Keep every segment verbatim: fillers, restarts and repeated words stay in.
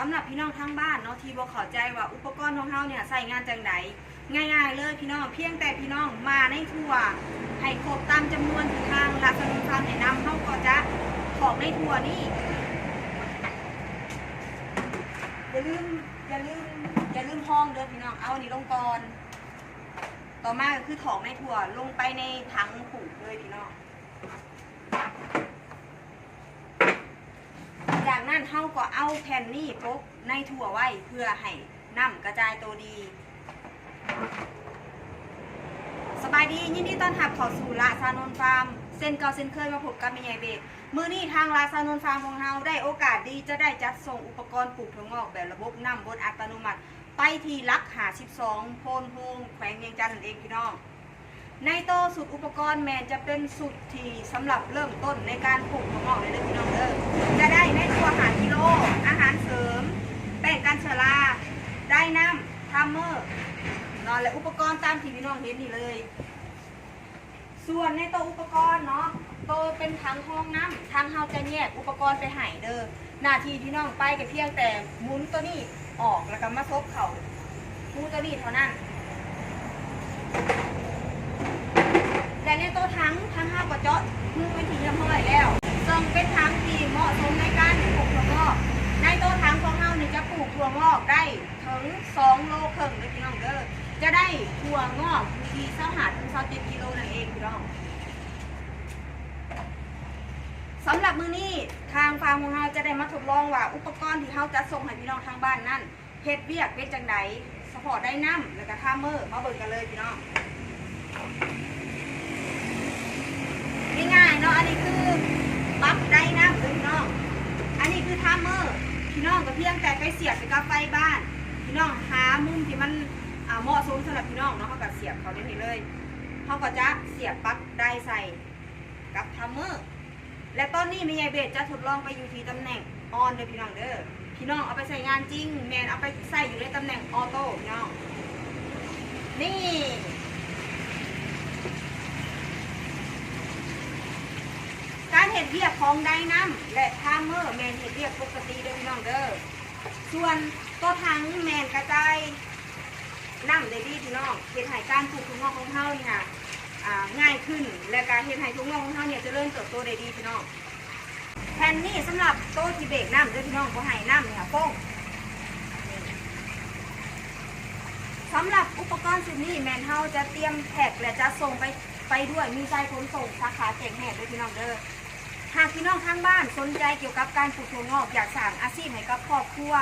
สำหรับพี่น้องทางบ้านเนาะ ที่บ่เข้าใจว่าอุปกรณ์ของเฮาเนี่ยใช้งานจั่งใด ง่ายๆเลยพี่น้อง เพียงแต่พี่น้องมาในถ้วยให้ครบตามจำนวนที่ทางราชนนท์ฟาร์มแนะนำ เฮาก็จะถอกในถ้วยนี้ อย่าลืม อย่าลืม อย่าลืมฮองเด้อพี่น้อง เอาอันนี้ลงก่อน ต่อมาก็คือถอกในถ้วยลงไปในถังผูกเลยพี่น้อง จากนั้นเฮาก็เอาแผ่นนี้ปกในถ้วยไว้เพื่อให้น้ำกระจายตัวดี สบายดี ยินดีต้อนรับเข้าสู่ราชนนท์ฟาร์ม เช่นเก่าเช่นเคยมาพบกับแม่ใหญ่เบก มื้อนี้ทางราชนนท์ฟาร์มของเฮาได้โอกาสดีจะได้จัดส่งอุปกรณ์ปลูกถั่วงอกแบบระบบน้ำบดอัตโนมัติ ไปที่หลักห้าสิบสอง โพนโฮง แขวงเวียงจันทน์นั่นเองพี่น้อง ในโตชุดอุปกรณ์แม่นจะเป็นชุดที่สำหรับเริ่มต้นในการปลูกถั่วงอกเลยเด้อพี่น้องเด้อ จะได้ในถ้วยห้ากิโล อาหารเสริม แป้งกันเชื้อรา ไดน้ำ ทามเมอร์ เนาะ และอุปกรณ์ตามที่พี่น้องเห็นนี่เลย ส่วนในโตอุปกรณ์เนาะ โตเป็นถังฮองน้ำ ทางเฮาจะแยกอุปกรณ์ไปให้เด้อ หน้าที่พี่น้องไปก็เพียงแต่หมุนตัวนี้ออก แล้วก็มาซบเข้ารูตัวนี้เท่านั้น และในโตถัง ทางเฮาก็เจาะรูเป็นที่เรียบร้อยแล้ว ซึ่งเป็นถังที่เหมาะสมในการปลูกถั่วงอก ในโตถังของเฮานี่จะปลูกถั่วงอกได้ถึงสองโลครึ่งเด้อพี่น้องเด้อ จะได้ถั่วงอกอยู่ที่ซาวห้าถึงซาวเจ็ดกิโลนั่นเองพี่น้อง สำหรับมื้อนี้ทางฟาร์มของเฮาจะได้มาทดลองว่าอุปกรณ์ที่เฮาจัดส่งให้พี่น้องทางบ้านนั้นเฮ็ดเวียกเป็นจั่งใด เฉพาะไดน้ำ แล้วก็ทามเมอร์ มาเบิ่งกันเลยพี่น้อง ง่ายๆเนาะ อันนี้คือปลั๊กไดน้ำเด้อพี่น้อง อันนี้คือทามเมอร์ พี่น้องก็เพียงแต่ไปเสียบไปกับไฟบ้าน พี่น้องหามุมที่มัน อ่า เหมาะสมสำหรับพี่น้องเนาะ เฮาก็เสียบเข้าในนี้เลย เฮาก็จะเสียบปลั๊กไดใส่กับทามเมอร์ และตอนนี้แม่ใหญ่เบสจะทดลองไปอยู่ที่ตำแหน่งออนเด้อพี่น้องเด้อ พี่น้องเอาไปใช้งานจริง แม่นเอาไปใช้อยู่ในตำแหน่งออโต้พี่น้อง นี่ การเฮ็ดเวียกของไดน้ำและทามเมอร์แม่นเฮ็ดเวียกปกติเด้อพี่น้องเด้อ ส่วนตัวถังแม่นกระจายน้ำได้ดีพี่น้อง เฮ็ดให้การปลูกถั่วงอกของเฮานี่ค่ะ อ่า ง่ายขึ้น และก็เฮ็ดให้ถั่วงอกของเฮาเนี่ยเจริญเติบโตได้ดีพี่น้อง แผ่นนี้สำหรับโตที่เบรกน้ำเด้อพี่น้อง บ่ให้น้ำเนี่ยฟอง สำหรับอุปกรณ์ชุดนี้แม่นเฮาจะเตรียมแพ็คและจัดส่งไป ไปด้วย มีสายขนส่งสาขาแจ้งแฮดเด้อพี่น้องเด้อ หากพี่น้องทางบ้านสนใจเกี่ยวกับการปลูกถั่วงอก อยากสร้างอาชีพให้กับครอบครัว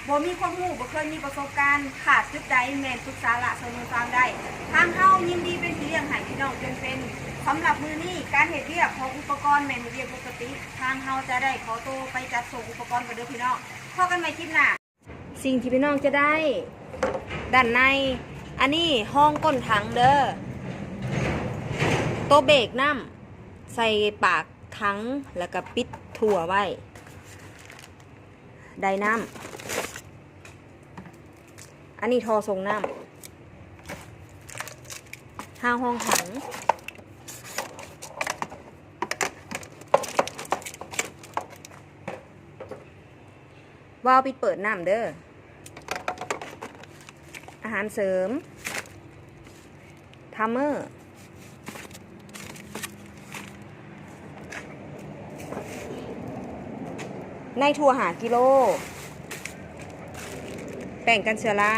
บ่มีความรู้ บ่เคยมีประสบการณ์ ขาดจุดใดแม่นปรึกษาราชนนท์ฟาร์มได้ ทางเฮายินดีเป็นพี่เลี้ยงให้พี่น้องจนเป็น สำหรับมื้อนี้การเฮ็ดเวียกของอุปกรณ์แม่นเฮ็ดเวียกปกติ ทางเฮาจะได้ขอตัวไปจัดส่งอุปกรณ์กันเด้อพี่น้อง พบกันใหม่คลิปหน้า สิ่งที่พี่น้องจะได้ด้านใน อันนี้ฮองก้นถังเด้อ โตเบรกน้ำ ใส่ปากถัง แล้วก็ปิดถ้วยไว้ ไดน้ำ อันนี้ท่อส่งน้ำ ฮาวฮองถัง วาล์วปิดเปิดน้ำเด้อ อาหารเสริม ทามเมอร์ ในถ้วยห้ากิโล แป้งกันเชื้อรา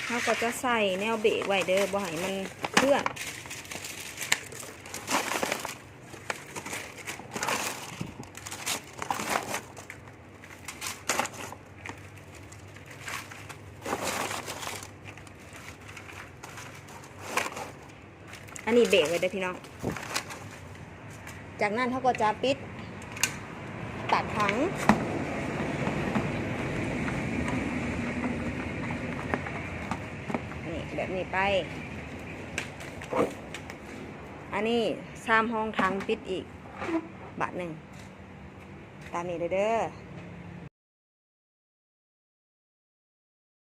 เฮาก็จะใส่แนวเบรกไว้เด้อ บ่ให้มันเคลื่อน อันนี้เบรกไว้เด้อพี่น้อง จากนั้นเฮาก็จะปิดปากถัง นี่ แบบนี้ไป อันนี้ซามฮองถังปิดอีกบาดหนึ่ง ตามนี้เลยเด้อ